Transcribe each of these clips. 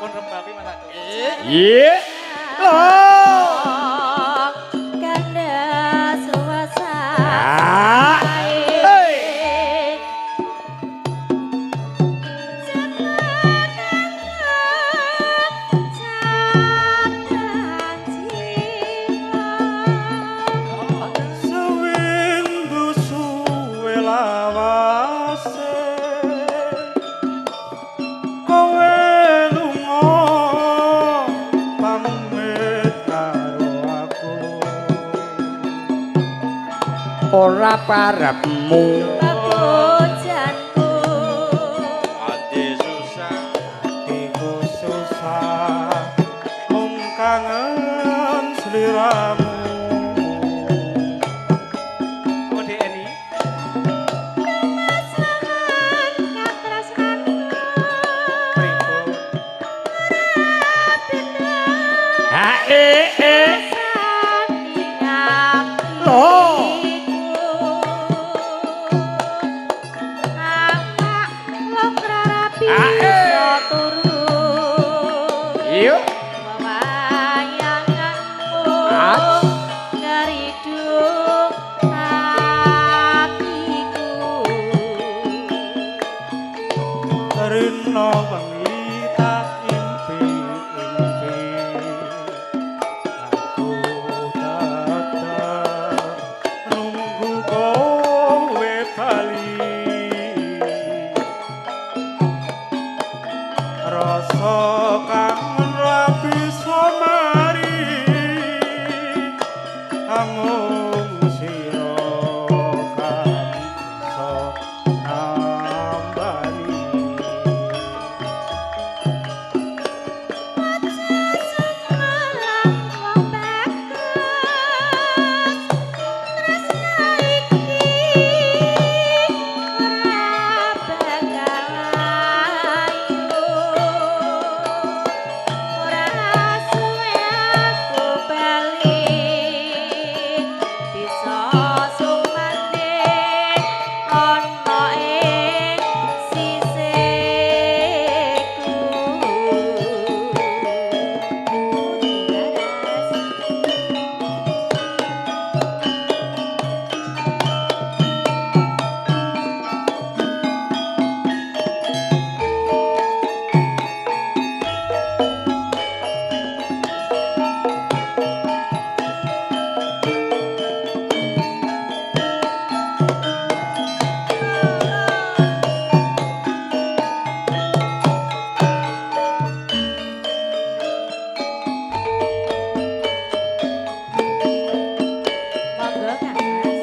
Pun rebapi, Mas Agung. Iya. Loh. Kandas luasa. Ah. Hey. Sewindu suwe lawase kowe lunga pamit karo aku. Ora parepmu. Papujanku. Ati susah, atiku susah mung kangen sliramu. Oh, DNI. Masangan katresnanku. Pripun? Ha eh eh. Loh. Ah, eh. Iya. Ah. Rino wengi tak impi-impi, aku tetep nunggu kowe bali. Rasa kangen ra bisa mari, amung sira kang iso nambani. Monggo, Kang Mas.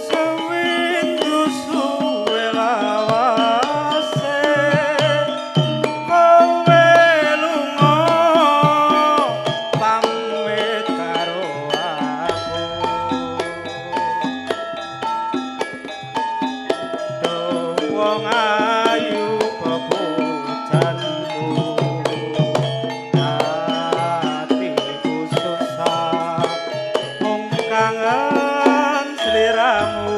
Sewindu suwe lawase kowe lunga pamit karo aku. Duh wong ayu pepujanku, atiku susah mung kangen sliramu.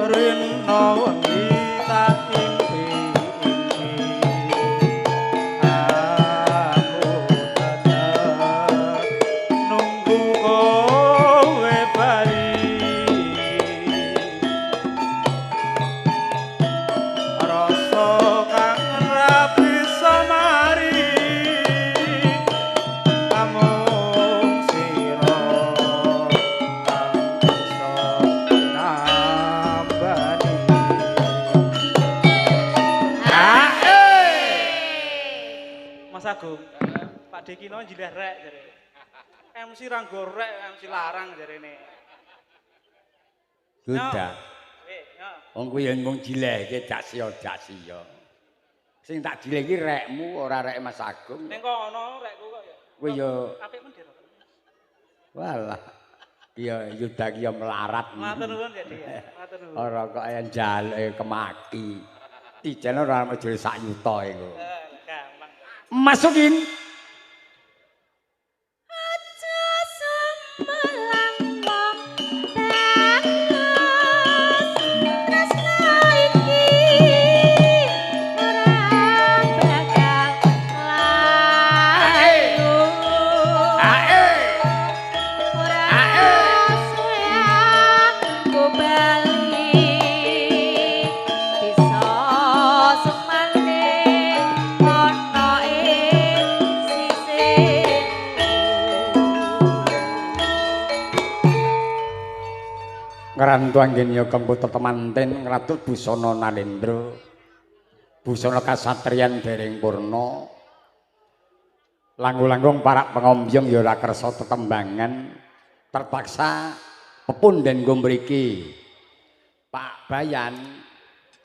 Rino wengi tak impi-impi, aku tetep nunggu kowe bali. Rasa kangen ra bisa mari, amung sira kang bisa nambani. Ha eh. Mas Agung. Pak Dekino jileh rek jare. MC ra gorek, MC larang jarene. Sudah. Yo. Wong kuwi yen mung jilehke dak sia-dak sia. Sing tak jileh iki rekmu ora rek Mas Agung. Ning kono rekku kok ya. Kuwi ya Apik men Dir. walah. Ya Yuda ki ya melarat. Matur nuwun ya, Dik. Matur nuwun. Ora kok yen jaluke kemaki. Tijene ora mejul sak yuta iku. Gampang. Masukin. Aja sumelang wong bagus tresna iki ora bakal layu. Ae. Ora suwe aku bali bisa semane ana ing sisihku. Ngrantu anggenya kang putra temanten ngratut busana nalendra. Busana kasatriyan dereng purna. Langgung-langgung parak pengombyong ya ora kersa tetembangan. Terpaksa pepunden nggo mriki. Pak Bayan